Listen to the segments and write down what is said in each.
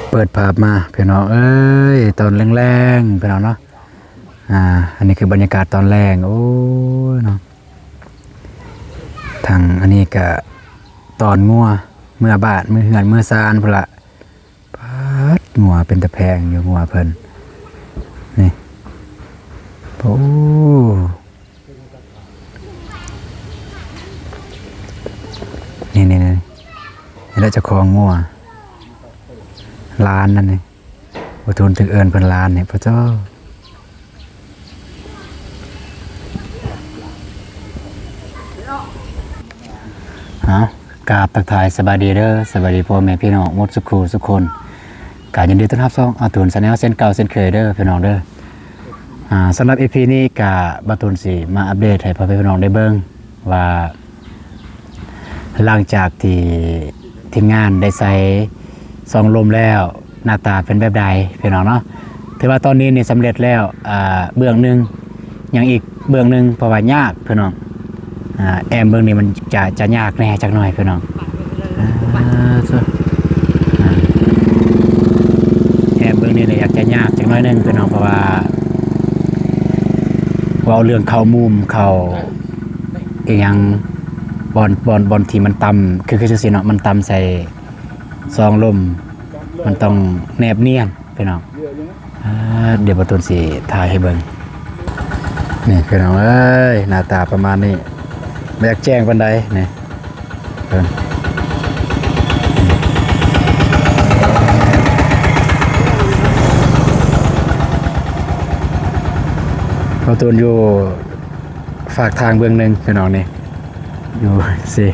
ເປີດພາບມາພີ່ນ້ອງເອີຍ ຕອນແລງໆ ພີ່ນ້ອງເນາະ. ອ່າ ອັນນີ້ຄືບັນຍາກາດຕອນແລງ. ໂອ້ຍເນາະ ທາງອັນນີ້ກະຕອນງົວເມືອບ້ານ ເມືອເຮືອນ ເມືອຊານພຸ້ນລະ. ປາດ ງົວເປັນຕາແພງຢູ່ ງົວເພິ່ນນີ້. ໂອ້ ນີ້ໆໆ ນີ້ແຫຼະເຈົ້າຂອງງົວ ຫຼານນັ້ນນີ້. ບໍ່ທົນຖືກເອີ້ນເພິ່ນຫຼານນີ້ ພະເຈົ້າ. ເອົາ ກາບທັກທາຍສະບາຍດີເດີ ສະບາຍດີພໍ່ແມ່ພີ່ນ້ອງໝົດສຸຂູສຸຄົນ. ກະຍິນດີຕ້ອນຮັບຊ່ອງອາຕູນແຊນແນວເຊັ່ນເກົ່າເຊັ່ນເຄີຍເດີພີ່ນ້ອງເດີ. ອ່າ ສຳລັບອີພີນີ້ກະບ່າວຕູນຊິມາອັບເດດໃຫ້ພໍ່ແມ່ພີ່ນ້ອງໄດ້ເບິ່ງວ່າ ຫຼັງຈາກທີ່ທີມງານໄດ້ໃສ່ຊອງລົມແລ້ວ ໜ້າຕາເປັນແບບໃດພີ່ນ້ອງເນາະ. ຖືວ່າຕອນນີ້ນີ້ສຳເລັດແລ້ວ ອ່າ ເບື້ອງໜຶ່ງ ຍັງອີກເບື້ອງໜຶ່ງ ເພາະວ່າຍາກພີ່ນ້ອງ. ອ່າ ແອ້ມເບື້ອງນີ້ມັນຈະ ຈະຍາກແດ່ຈັກໜ້ອຍພີ່ນ້ອງ. ອ່າ ໂທ້ ອ່າ ແອ້ມເບື້ອງນີ້ນີ້ຢາກຈະຍາກຈັກໜ້ອຍໜຶ່ງພີ່ນ້ອງ ເພາະວ່າ ເວົ້າເລື່ອງເຂົ້າມຸມ ເຂົ້າອີ່ຫຍັງ ບ່ອນ ບ່ອນ ບ່ອນທີ່ມັນຕ່ຳ ຄື ຄືຈັ່ງຊີ້ເນາະ ມັນຕ່ຳໃສ່ຊອງລົມ ມັນຕ້ອງແນບນຽນພີ່ນ້ອງ. ອ່າ ດຽວບ່າວຕູນຊິຖ່າຍໃຫ້ເບິ່ງ ນີ້ພີ່ນ້ອງເອີຍ ໜ້າຕາປະມານນີ້ ບໍ່ຢາກແຈ້ງປານໃດນີ້. ເບິ່ງ ບ່າວຕູນຢູ່ຟາກທາງເບື້ອງໜຶ່ງພີ່ນ້ອງນີ້ ຢູ່ຊີ້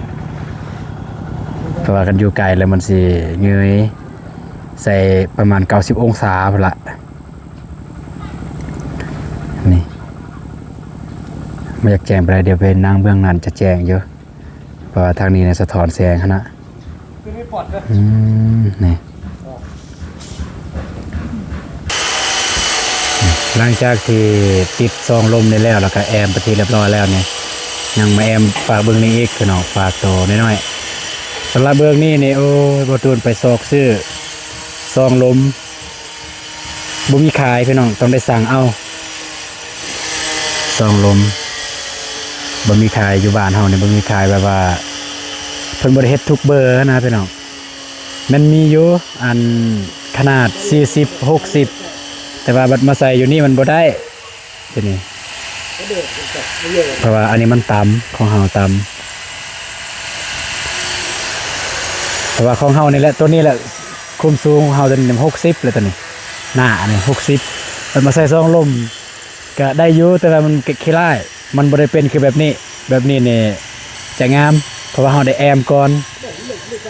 ເພາະວ່າຄັນຢູ່ໄກແລ້ວມັນຊິເງີຍໃສ່ປະມານເກົ້າສິບອົງສາພຸ້ນລະ. ນີ້ ບໍ່ຢາກແຈ້ງປານໃດ ດຽວໄປນັ່ງເບື້ອງນັ້ນຈະແຈ້ງຢູ່ ເພາະວ່າທາງນີ້ນະສະທ້ອນແສງຫັ້ນນະ. ອືມ ນີ້ ຫຼັງຈາກທີ່ຕິດຊອງລົມນີ້ແລ້ວ ແລ້ວກະແອ້ມເປັນທີ່ຮຽບຮ້ອຍແລ້ວນີ້ ຍັງມາແອ້ມຝາກເບື້ອງນີ້ອີກພີ່ນ້ອງ ຝາກໂຕນ້ອຍໆ. ສຳລັບເບື້ອງນີ້ນີ້ ໂອ້ຍ ບ່າວຕູນໄປຊອກຊື້ຊອງລົມ ບໍ່ມີຂາຍພີ່ນ້ອງ ຕ້ອງໄດ້ສັ່ງເອົາ. ຊອງລົມບໍ່ມີຂາຍ ຢູ່ບ້ານເຮົານີ້ບໍ່ມີຂາຍ ແບບວ່າເພິ່ນບໍ່ໄດ້ເຮັດທຸກເບີນະພີ່ນ້ອງ. ແມ່ນມີຢູ່ ອັນຂະໜາດສີ່ສິບ ຫົກສິບ ແຕ່ວ່າບັດມາໃສ່ຢູ່ນີ້ມັນບໍ່ໄດ້ ຕົວນີ້ ເພາະວ່າອັນນີ້ມັນຕ່ຳ ຂອງເຮົາຕ່ຳ ເພາະວ່າຂອງເຮົານີ້ແຫຼະ ຕົວນີ້ແຫຼະ ຄວາມສູງຂອງເຮົາຕົວນີ້ຫົກສິບແລ້ວ ຕົວນີ້ໜ້າອັນນີ້ຫົກສິບ ແລ້ວມາໃສ່ຊອງລົມກະໄດ້ຢູ່ ແຕ່ວ່າມັນກະຂີ້ລ້າຍ ມັນບໍ່ໄດ້ເປັນຄືແບບນີ້ ແບບນີ້ນີ້ຈະງາມ ເພາະວ່າເຮົາໄດ້ແອ້ມກ່ອນ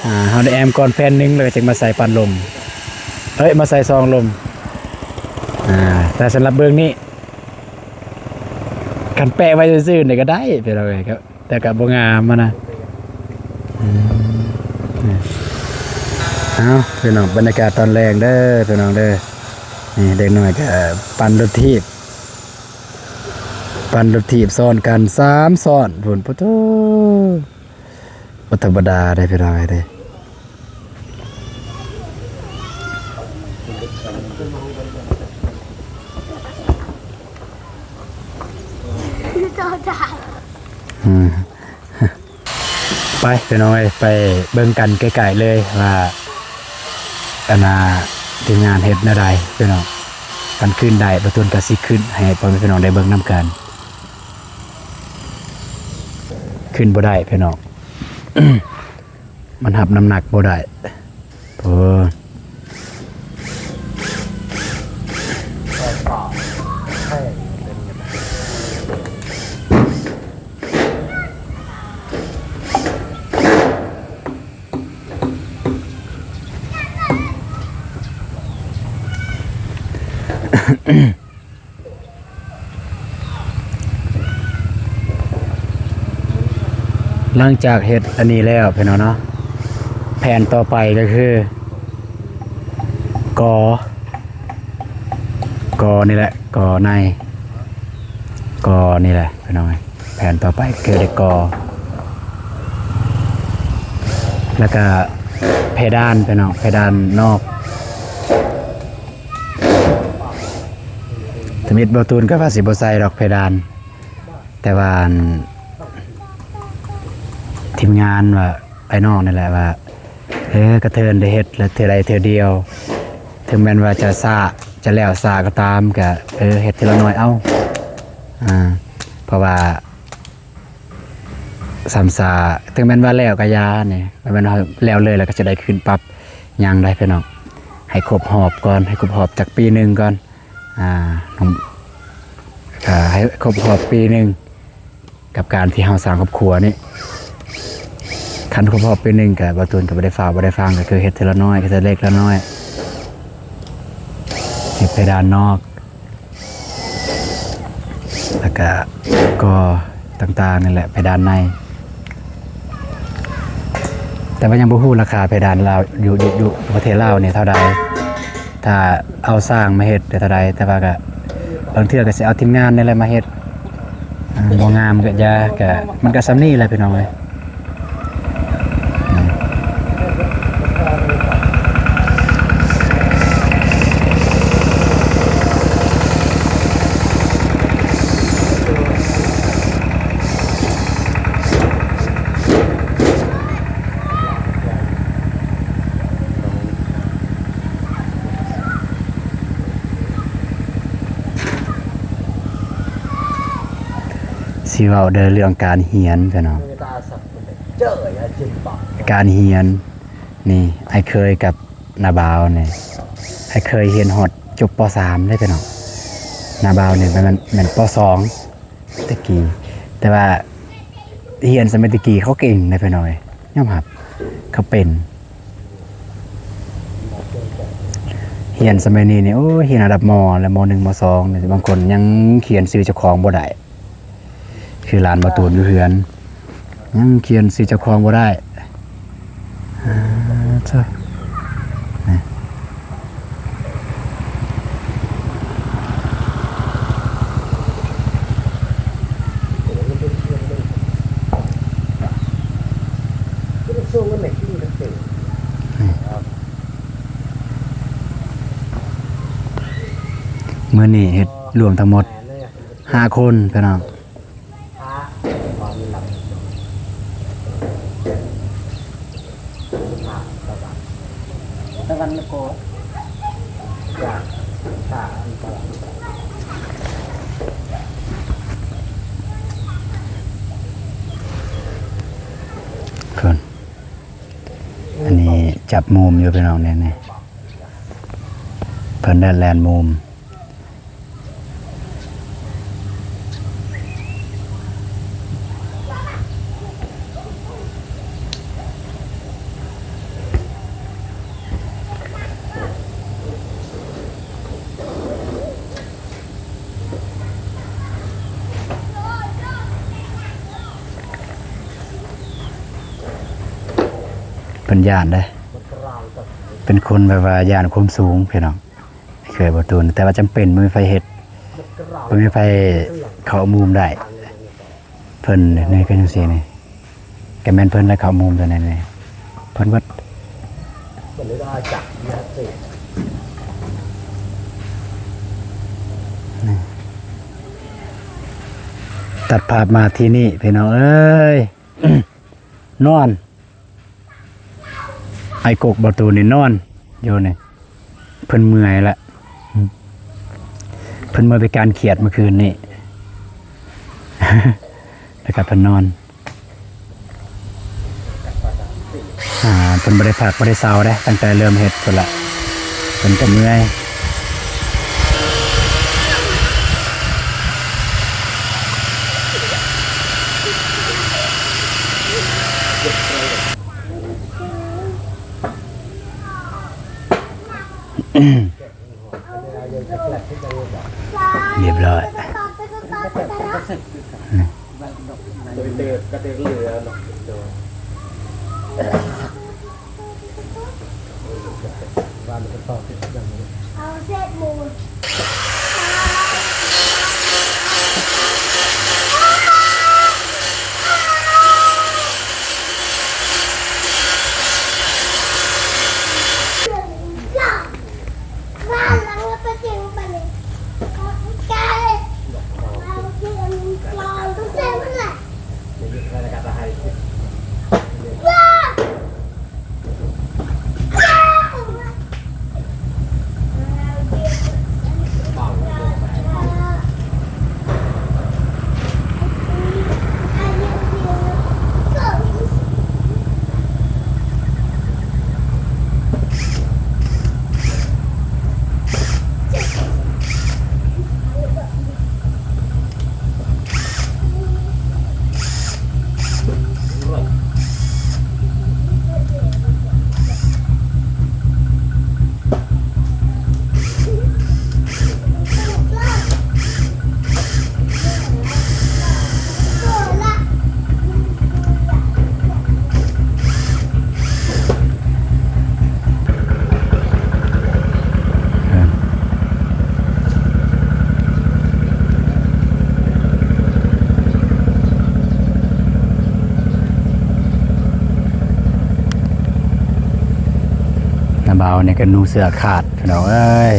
ອ່າ ເຮົາໄດ້ແອ້ມກ່ອນແຜ່ນໜຶ່ງ ແລ້ວກະຈຶ່ງມາໃສ່ປັ້ນລົມ ເອີຍ ມາໃສ່ຊອງລົມ. ອ່າ ແຕ່ສຳລັບເບື້ອງນີ້ ຄັນແປະໄວ້ຊື່ໆນີ້ກະໄດ້ພີ່ນ້ອງເອີຍ ແຕ່ກະບໍ່ງາມຫັ້ນນະ. ອືມ ເອົາ ພີ່ນ້ອງ ບັນຍາກາດຕອນແລງເດີພີ່ນ້ອງເດີ. ນີ້ເດັກນ້ອຍກະປັ່ນລົດຖີບ ປັ່ນລົດຖີບຊ້ອນກັນສາມຊ້ອນພຸ້ນ ປະໂທ້ ບໍ່ທຳມະດາເດ້ພີ່ນ້ອງເອີຍເດ້. ອືມ ໄປພີ່ນ້ອງເອີຍ ໄປເບິ່ງກັນໃກ້ໆເລີຍວ່າ ອັນນ່າ ທີມງານເຮັດແນວໃດພີ່ນ້ອງ. ຄັນຂຶ້ນໄດ້ ບ່າວຕູນກະຊິຂຶ້ນໃຫ້ພໍ່ແມ່ພີ່ນ້ອງໄດ້ເບິ່ງນຳກັນ. ຂຶ້ນບໍ່ໄດ້ພີ່ນ້ອງ ມັນຮັບນ້ຳໜັກບໍ່ໄດ້. ໂອ້ ຫຼັງຈາກເຮັດອັນນີ້ແລ້ວພີ່ນ້ອງເນາະ ແຜນຕໍ່ໄປກະຄື ກໍ່ ກໍ່ນີ້ແຫຼະ ກໍ່ໃນ ກໍ່ນີ້ແຫຼະພີ່ນ້ອງ. ແຜນຕໍ່ໄປຄືໄດ້ກໍ່ ແລ້ວກະເພດານພີ່ນ້ອງ ເພດານນອກ ມິດບໍ່ຕູນກໍວ່າຊິບໍ່ໃສ່ດອກເພດານ ແຕ່ວ່າອັນ ທີມງານວ່າ ອ້າຍນ້ອງນີ້ແຫຼະວ່າ ເອີ ກະເທີນໄດ້ເຮັດລະເທື່ອໃດເທື່ອດຽວ ເຖິງແມ່ນວ່າຈະຊ້າ ຈະແລ້ວຊ້າກໍຕາມ ກະ ເອີ ເຮັດເທື່ອລະໜ້ອຍເອົາ ອາ ເພາະວ່າ ຊ້ຳຊ້າ ເຖິງແມ່ນວ່າແລ້ວກະຢ່ານີ້ ບໍ່ແມ່ນວ່າແລ້ວເລີຍແລ້ວກໍຈະໄດ້ຂຶ້ນປັບ ຍັງໄດ໋ພີ່ນ້ອງ ໃຫ້ຄົບຮອບກ່ອນ ໃຫ້ຄົບຮອບຈັກປີໜຶ່ງກ່ອນ ອາ ກະໃຫ້ຄົບຮອບປີໜຶ່ງ ກັບການທີ່ເຮົາສ້າງຄອບຄົວນີ້ ຄັນຄົບຮອບປີໜຶ່ງກະ ບ່າວຕູນກໍບໍ່ໄດ້ຟ້າວບໍ່ໄດ້ຟັ່ງ ກໍຄືເຮັດເທື່ອລະໜ້ອຍ ເຮັດເທື່ອເລັກເທື່ອນ້ອຍ ເຮັດເພດານນອກ ແລ້ວກະກໍຕ່າງໆນີ້ແຫຼະ ເພດານໃນ ແຕ່ວ່າຍັງບໍ່ຮູ້ລາຄາເພດານລາວ ຢູ່ ຢູ່ ຢູ່ປະເທດລາວນີ້ເທົ່າໃດ ຖ້າເອົາຊ່າງມາເຮັດໄດ້ເທົ່າໃດ ແຕ່ວ່າກະບາງເທື່ອກໍຊິເອົາທີມງານນີ້ແຫຼະມາເຮັດ ອາ ບໍ່ງາມກໍຢ່າ ກະ ມັນກໍສ່ຳນີ້ແຫຼະພີ່ນ້ອງເອີຍ. ຊິເວົ້າເດີເລື່ອງການຮຽນ ພີ່ນ້ອງ ການຮຽນນີ້ ອ້າຍເຄີຍກັບນ້າບ່າວນີ້ ອ້າຍເຄີຍຮຽນຮອດຈົບ ປໍສາມ ເດ້ພີ່ນ້ອງ ນ້າບ່າວນີ້ແມ່ນ ແມ່ນ ປໍສອງ ແຕ່ກີ້ ແຕ່ວ່າຮຽນສະໄໝແຕ່ກີ້ເຂົາເກັ່ງເດ້ພີ່ນ້ອງເອີຍ ຍອມຮັບ ເຂົາເປັນ ຮຽນສະໄໝນີ້ນີ້ ໂອ້ຍ ຮຽນລະດັບ ມໍ ແລະ ມໍໜຶ່ງ ມໍສອງ ນີ້ ບາງຄົນຍັງຂຽນຊື່ເຈົ້າຂອງບໍ່ໄດ້ ຄືຫຼານບ່າວຕູນຢູ່ເຮືອນ ຍັງຂຽນຊື່ເຈົ້າຂອງບໍ່ໄດ້ ເອີ ເຈົ້າ ນີ້ ນີ້ ມື້ນີ້ເຮັດລວມທັງໝົດຫ້າຄົນ ພີ່ນ້ອງ. ອັນນີ້ຈັບມຸມຢູ່ພີ່ນ້ອງ ນີ້ ນີ້ ເພິ່ນແລ່ນມຸມ. ເພິ່ນຢ້ານເດ້ ເປັນຄົນແບບວ່າຢ້ານຄວາມສູງ ພີ່ນ້ອງ. ເຄີຍບໍ່ຕູນ ແຕ່ວ່າຈຳເປັນບໍ່ມີໃຜເຮັດ ບໍ່ມີໃຜເຂົ້າມຸມໄດ້ ເພິ່ນນີ້ກໍຈັ່ງຊີ້ນີ້ ກໍແມ່ນເພິ່ນແຫຼະເຂົ້າມຸມຕົວນີ້ນີ້ ເພິ່ນເບິດ ຕັດພາບມາທີ່ນີ້ ພີ່ນ້ອງເອີຍ ນອນ. ອ້າຍກົກບໍ່ຕູນນີ້ນອນຢູ່ນີ້ ເພິ່ນເມື່ອຍລະ ເພິ່ນເມື່ອຍໄປການຂຽດມື້ຄືນນີ້ ແລ້ວກໍເພິ່ນນອນ ອາ ເພິ່ນບໍ່ໄດ້ພັກບໍ່ໄດ້ເຊົາເດ້ ຕັ້ງແຕ່ເລີ່ມເຮັດພຸ້ນລະ ເພິ່ນກໍເມື່ອຍ. ຮຽບຮ້ອຍ. ກາ ບ່າວນີ້ກໍນຸ່ງເສື້ອຂາດ ພີ່ນ້ອງເອີຍ.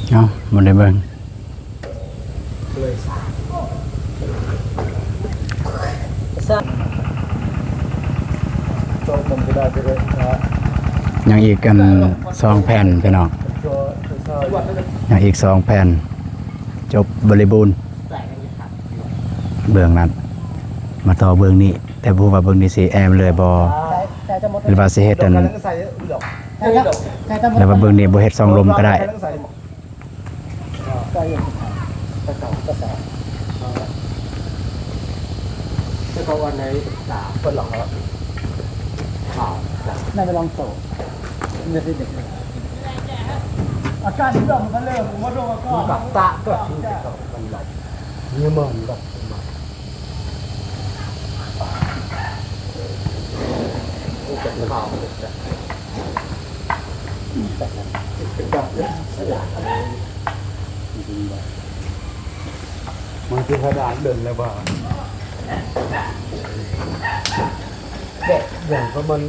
ເອົ້າ ບໍ່ໄດ້ເບິ່ງ. ຍັງອີກອັນສອງແຜ່ນພີ່ນ້ອງ ຍັງອີກສອງແຜ່ນ ຈົບບໍລິບູນ. ເບື້ອງນັ້ນ ມາຕໍ່ເບື້ອງນີ້ ແຕ່ບໍ່ຮູ້ວ່າເບື້ອງນີ້ຊິແອ້ມເລີຍບໍ່ ຫຼືວ່າຊິເຮັດອັນ ຫຼືວ່າເບື້ອງນີ້ບໍ່ເຮັດຊ່ອງລົມກໍໄດ້. ເຈົ້າເອົາອັນໃດຕາເພິ່ນລອງເອົາຂາວ ນັ້ນໄປລອງໂຕ ອາກາດເລື່ອງມັນເລີຍ ມັນລົງອາກາດ ມັນກໍຕະກໍ ມັນໄດ້ ນີ້ມັນກໍ ມັນຄືຂະດານເດີ່ນແລ້ວວ່າ ແບບຢ່າງກໍມັນ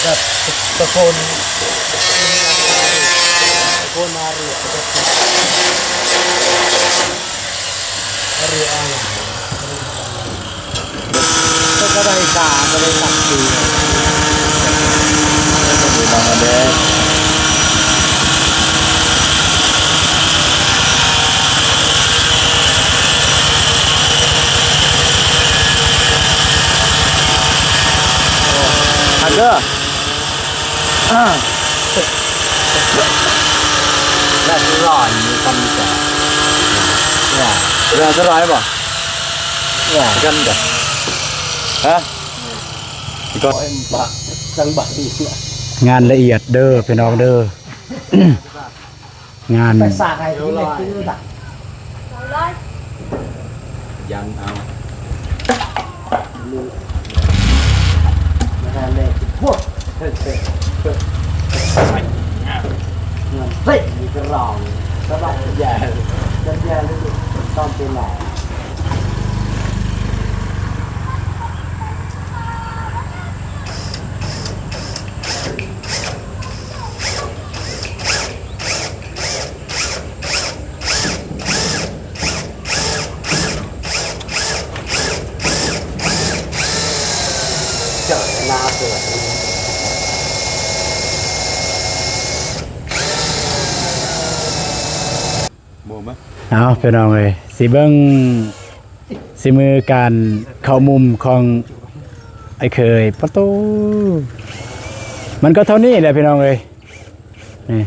ແບບຕະໂກນ ຕະໂກນຫາເລື່ອງ ເປັນຈັ່ງໃດກະບໍ່ໄດ້ສັກທີ. ງານລະອຽດເດີພີ່ນ້ອງເດີ. ງານ ເອົາ ພີ່ນ້ອງເອີຍ ຊິເບິ່ງສີມືການເຂົ້າມຸມຂອງອ້າຍເຂີຍ. ປະໂຕ ມັນກໍເທົ່ານີ້ແຫຼະພີ່ນ້ອງເອີຍ. ນີ້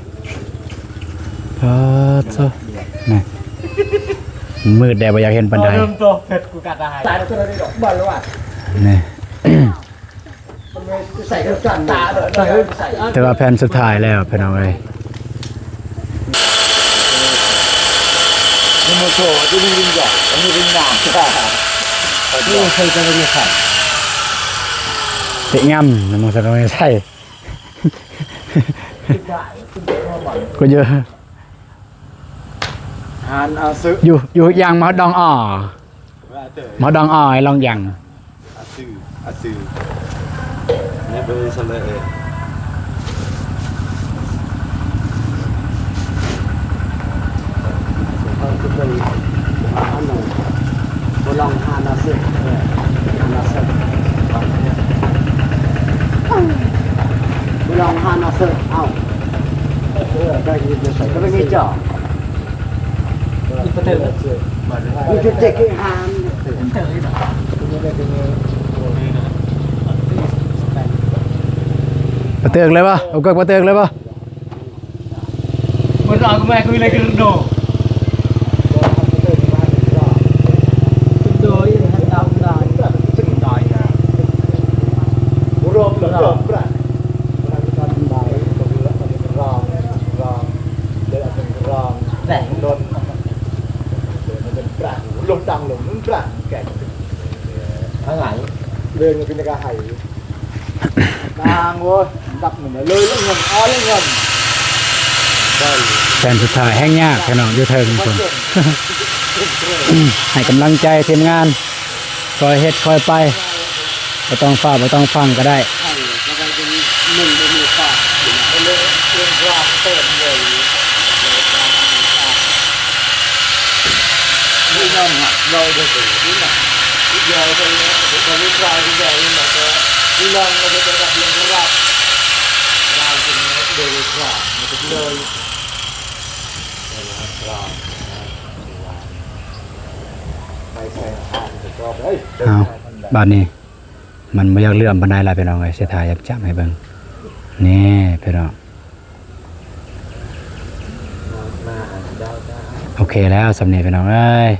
ປາດໂທ້ ນີ້ ມືດແດ່ ບໍ່ຢາກເຫັນປານໃດ. ນີ້ ແຕ່ວ່າແຜ່ນສຸດທ້າຍແລ້ວພີ່ນ້ອງເອີຍ. ໂອ້ ຈະມີວິນຍານ ຈະມີວິນຍານ ໂອ້ ໃສ່ກະລະມີໃສ່ ເຕະງຳ ນຳໃສ່ກະລະມີໃສ່ ກໍເຍອະ ຫານອາຊຶ ຢູ່ ຢູ່ຢ່າງມາດອງອໍ ມາດອງອໍ ລອງຢ່າງ ອາຊື ອາຊື ແນບເບິ່ງຊັ້ນເລີຍ ເອີ ເຮົາຊິເບິ່ງອັນນັ້ນ ບໍ່ລອງຫານອາຊຶ ເອີ ຫານອາຊຶ ບໍ່ລອງຫານອາຊຶ ເອົ້າ ເອີ ໄດ້ຍິນຢູ່ໃສ ກໍໄດ້ຍິນເຈົ້າ. ປະເຕີ ມີຈຸດເຈັກທີ່ຫ້າມ ປະເຕີ ປະເຕີເລີຍບໍ່? ເອົາເກີກປະເຕີເລີຍບໍ່? ມັນເອົາແມ່ຄຸຍເລີຍຄືໂດ ໂດຍ ແຫຼະ ມັນເປັນປາງ ລົງຕັງລົງ ມັນປາງແກະ ທາງໄຫນ ເລື່ອງເປັນກະໄຫ ນາງໂອ້ຍ ດັບມັນເລີຍ ເລື່ອງເງິນ ເອົາເລື່ອງເງິນ ແສນສຸດທ້າຍແຮ່ງຍາກ ພີ່ນ້ອງ ຢູ່ເທິງພຸ້ນ ໃຫ້ກຳລັງໃຈທີມງານ ຄ່ອຍເຮັດຄ່ອຍໄປ ບໍ່ຕ້ອງຟ້າວ ບໍ່ຕ້ອງຟັ່ງກໍໄດ້. ເອົາ ບາດນີ້ ມັນບໍ່ຢາກເຫຼື້ອມປານໃດລະ ພີ່ນ້ອງເອີຍ ຊິຖ່າຍຈັບໃຫ້ເບິ່ງ ນີ້ ພີ່ນ້ອງ ໂອເຄແລ້ວ ສ່ຳນີ້ ພີ່ນ້ອງເອີຍ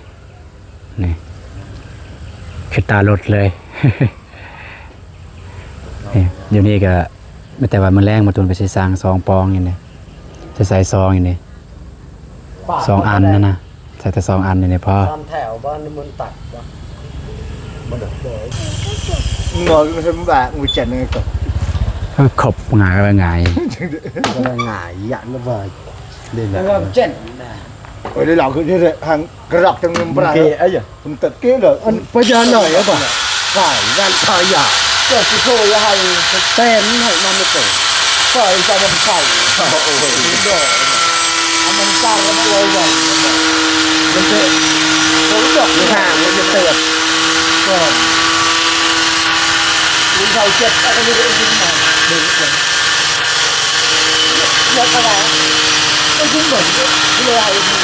ນີ້ ຄືຕາລົດເລີຍ ນີ້ ຢູ່ນີ້ກະ ແຕ່ວ່າມື້ແລງໝໍຕູນກະຊິສ້າງສອງປອງຢູ່ນີ້ ຊິໃສ່ສອງຢູ່ນີ້ ສອງອັນນັ້ນນະ. ໃສ່ແຕ່ສອງອັນນີ້ພໍ ສາມແຖວບໍ່ ມັນຕັດບໍ່ ມັນດອກ ງໍ ມັນແບບ ມັນຈັດຍັງໄງກໍ ເອີ ຄົບ ງ່າຍ ງ່າຍ ງ່າຍ ຢາກລະບາຍ ເດ້ລະ ເຈັນນະ ໂອ້ຍ ເດ້ລະ ຄືທາງກະລັກທາງນຳປາ ມັນຕັດເກເດີ ອັນພະຍານ້ອຍ ເອົາປະ ໃຊ່ ດ້ານພະຍາ ເຈົ້າຊິໂທຢ່າໃຫ້ ແຕ່ນໃຫ້ມັນເຕີບ ກໍຈະໄດ້ໃຊ້ ມັນສ້າງລະບົບໄວ້ກ່ອນ ມັນເກີດ ໂອ້ຍ ດອກຫາ ມັນຈະເກີດກ່ອນ ມີເຂົາເຈັບ ອັນນີ້ໄດ້ຍິນນະ ເຈັບອະໄລ ໄດ້ຍິນເບິດ ເວລາອີກນີ້ນ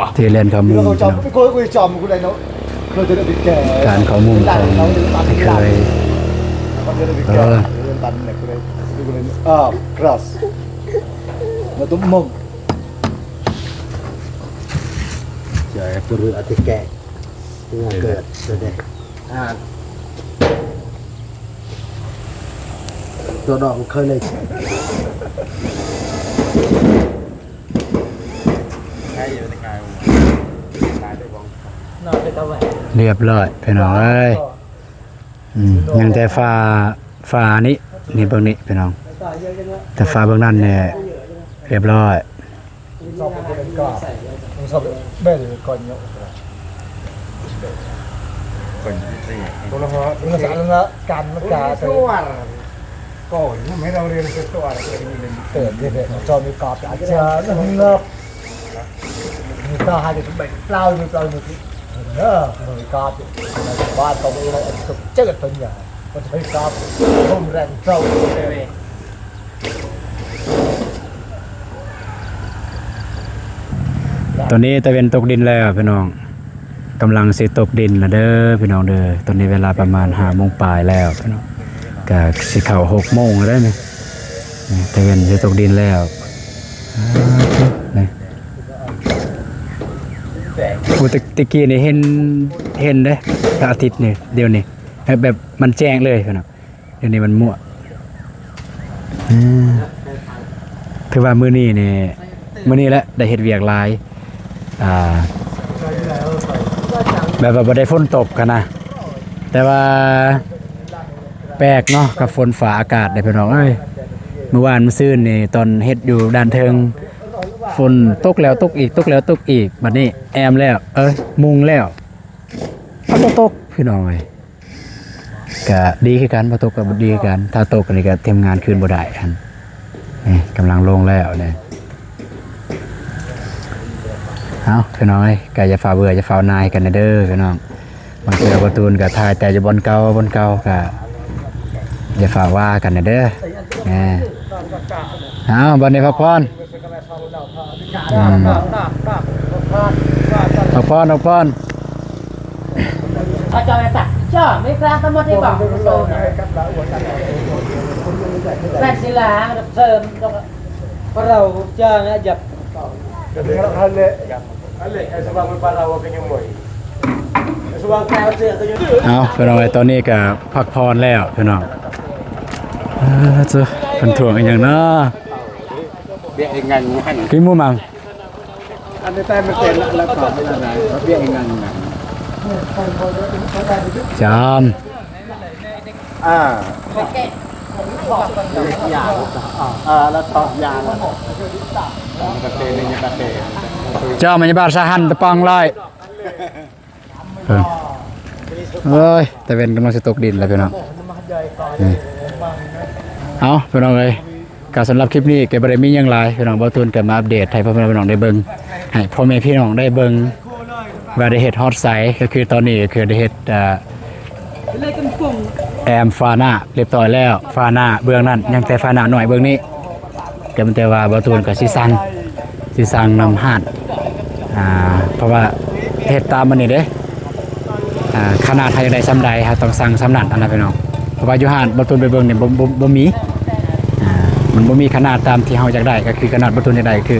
ະ. ທີ່ແລ່ນເຂົ້າມຸມ ພີ່ນ້ອງ ການເຂົ້າມຸມຂອງທີ່ເຄີຍ ເອີ ເອີ ກຣາສ ມາຕຸມມຸມ ຈະປຸຣອາຕິແກ ເກີດສະເດັດ ອ່າ ຕົວດອກເຄີຍເລີຍ. ຮຽບຮ້ອຍພີ່ນ້ອງເອີຍ ອືມ ຍັງແຕ່ຝາ ຝານີ້ ນີ້ເບິ່ງນີ້ພີ່ນ້ອງ ແຕ່ຝາເບິ່ງນັ້ນນີ້ຮຽບຮ້ອຍ. ຕອນນີ້ຕາເວັນຕົກດິນແລ້ວພີ່ນ້ອງ ກຳລັງຊິຕົກດິນແລ້ວເດີພີ່ນ້ອງເດີ. ຕອນນີ້ເວລາປະມານຫ້າໂມງປາຍແລ້ວພີ່ນ້ອງ ກະຊິເຂົ້າຫົກໂມງແລ້ວເດ້ນີ້ ນີ້ ຕາເວັນຊິຕົກດິນແລ້ວ ນີ້ ໂອ້ ແຕ່ ແຕ່ກີ້ນີ້ເຫັນ ເຫັນເດ້ ພະອາທິດນີ້ ດຽວນີ້ແບບ ແບບມັນແຈ້ງເລີຍພຸ້ນນະ ດຽວນີ້ມັນມົວ ອືມ ຖືວ່າມື້ນີ້ນີ້ ມື້ນີ້ແຫຼະໄດ້ເຮັດວຽກຫຼາຍ ອ່າ ແບບວ່າບໍ່ໄດ້ຝົນຕົກຫັ້ນນະ ແຕ່ວ່າແປກເນາະ ກັບຝົນຟ້າອາກາດເດ້ພີ່ນ້ອງເອີຍ ມື້ວານມື້ຊືນນີ້ ຕອນເຮັດຢູ່ດ້ານເທິງ ຝົນຕົກແລ້ວຕົກອີກ ຕົກແລ້ວຕົກອີກ ບັດນີ້ແອ້ມແລ້ວ ເອີຍ ມຸງແລ້ວ ມັນບໍ່ຕົກພີ່ນ້ອງເອີຍ. ກະດີຄືກັນ ບໍ່ຕົກກະດີຄືກັນ ຖ້າຕົກນີ້ກະທີມງານຄືນບໍ່ໄດ້ຫັ້ນ ນີ້ກຳລັງລົງແລ້ວນີ້ ເອົ້າ ພີ່ນ້ອງເອີຍ ກະຢ່າຟ້າວເບື່ອ ຢ່າຟ້າວໜ່າຍກັນເດີພີ່ນ້ອງ ບາງເທື່ອບໍ່ຕູນກະຖ່າຍແຕ່ຢູ່ບ່ອນເກົ່າ ບ່ອນເກົ່າກະຢ່າຟ້າວວ່າກັນເດີ ນີ້ ເອົ້າ ບັດນີ້ພັກຜ່ອນ ອືມ ພັກຜ່ອນ ພັກຜ່ອນ ເຈົ້າແມ່ນຕາ ເຈົ້າມີການກຳນົດທີ່ບອກ ແມ່ນສິລາເສີມ ເຮົາຈະຫຍັບ ເອົາ ພີ່ນ້ອງເອີຍ ຕອນນີ້ກະພັກຜ່ອນແລ້ວພີ່ນ້ອງ ເອີ ເພິ່ນທວງອີ່ຫຍັງເນາະ ວຽກເຮັດງານຢູ່ຫັ້ນ ກິນໝູມັງ ອັນນີ້ແຕ່ມັນເປັນລະ ລະຂອງມັນນະ ວຽກເຮັດງານຢູ່ຫັ້ນ ຈອມ ອ່າ ຢາ ອ່າ ລະຂອງຢາ ລະຂອງກະເຕນ ກະເຕນ ຈອມ ມັນຍາບາດສາຫັນຕະປອງລອຍ. ເອີ ເອີຍ ຕາເວັນກຳລັງຊິຕົກດິນແລ້ວພີ່ນ້ອງ ນີ້ ເອົ້າ ພີ່ນ້ອງເອີຍ ກະສຳລັບຄລິບນີ້ກະບໍ່ໄດ້ມີຫຍັງຫຼາຍພີ່ນ້ອງ ບ່າວຕູນກະມາອັບເດດໃຫ້ພໍ່ແມ່ພີ່ນ້ອງໄດ້ເບິ່ງ ໃຫ້ພໍ່ແມ່ພີ່ນ້ອງໄດ້ເບິ່ງວ່າໄດ້ເຮັດຮອດໃສ ກະຄືຕອນນີ້ກະຄືໄດ້ເຮັດ ອ່າ ແອ້ມຝາໜ້າລຽບຮ້ອຍແລ້ວ ຝາໜ້າເບື້ອງນັ້ນ ຍັງແຕ່ຝາໜ້ານ້ອຍເບື້ອງນີ້ ກະມີແຕ່ວ່າບ່າວຕູນກະຊິສັ່ງ ຊິສັ່ງນຳຮ້ານ ອ່າ ເພາະວ່າເຮັດຕາມອັນນີ້ເດ້ ອ່າ ຂະໜາດເຮົາຢາກໄດ້ສ່ຳໃດ ເຮົາຕ້ອງສັ່ງສ່ຳນັ້ນຫັ້ນນະພີ່ນ້ອງ ເພາະວ່າຢູ່ຮ້ານບ່າວຕູນໄປເບິ່ງນີ້ ບໍ່ ບໍ່ ບໍ່ມີ ອ່າ ມັນບໍ່ມີຂະໜາດຕາມທີ່ເຮົາຢາກໄດ້ ກະຄືຂະໜາດບ່າວຕູນຢາກໄດ້ກະຄື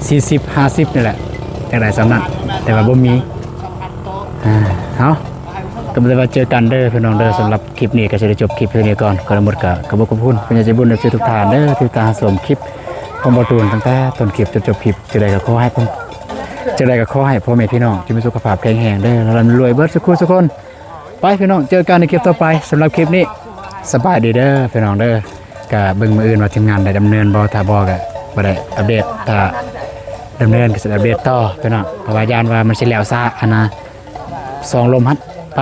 ສີ່ສິບ ຫ້າສິບນີ້ແຫຼະ ຢາກໄດ້ສ່ຳນັ້ນ ແຕ່ວ່າບໍ່ມີ ອ່າ ເອົາ ກະມີແຕ່ວ່າເຈີກັນເດີພີ່ນ້ອງເດີ ສຳລັບ ຄລິບນີ້ກະຊິໄດ້ຈົບຄລິບເທົ່ານີ້ກ່ອນ ກ່ອນອື່ນໝົດກະຂອບຄຸນຂອບຄຸນຜູ້ໃຫຍ່ໃຈບຸນ ເອັຟຊີ ທຸກທ່ານເດີ ທີ່ຕິດຕາມຊົມຄລິບຂອງບ່າວຕູນຕັ້ງແຕ່ຕົ້ນຄລິບຈົນຈົບຄລິບ ຈັ່ງໃດກະຂໍໃຫ້ ຈັ່ງໃດກະຂໍໃຫ້ພໍ່ແມ່ພີ່ນ້ອງຈົ່ງມີສຸຂະພາບແຂງແຮງເດີ ລ່ຳລວຍເບິດສູ່ຄູ່ສູ່ຄົນ ໄປພີ່ນ້ອງ ເຈີກັນໃນຄລິບຕໍ່ໄປ ສຳລັບຄລິບນີ້ ສະບາຍດີເດີພີ່ນ້ອງເດີ ກະເບິ່ງມື້ອື່ນວ່າທີມງານໄດ້ດຳເນີນບໍ່ ຖ້າບໍ່ກະບໍ່ໄດ້ອັບເດດ ຖ້າດຳເນີນກະຊິອັບເດດຕໍ່ພີ່ນ້ອງ ເພາະວ່າຢ້ານວ່າມັນຊິແລ້ວຊ້າຫັ້ນນະ ສອງລົມຫັ້ນ ໄປ.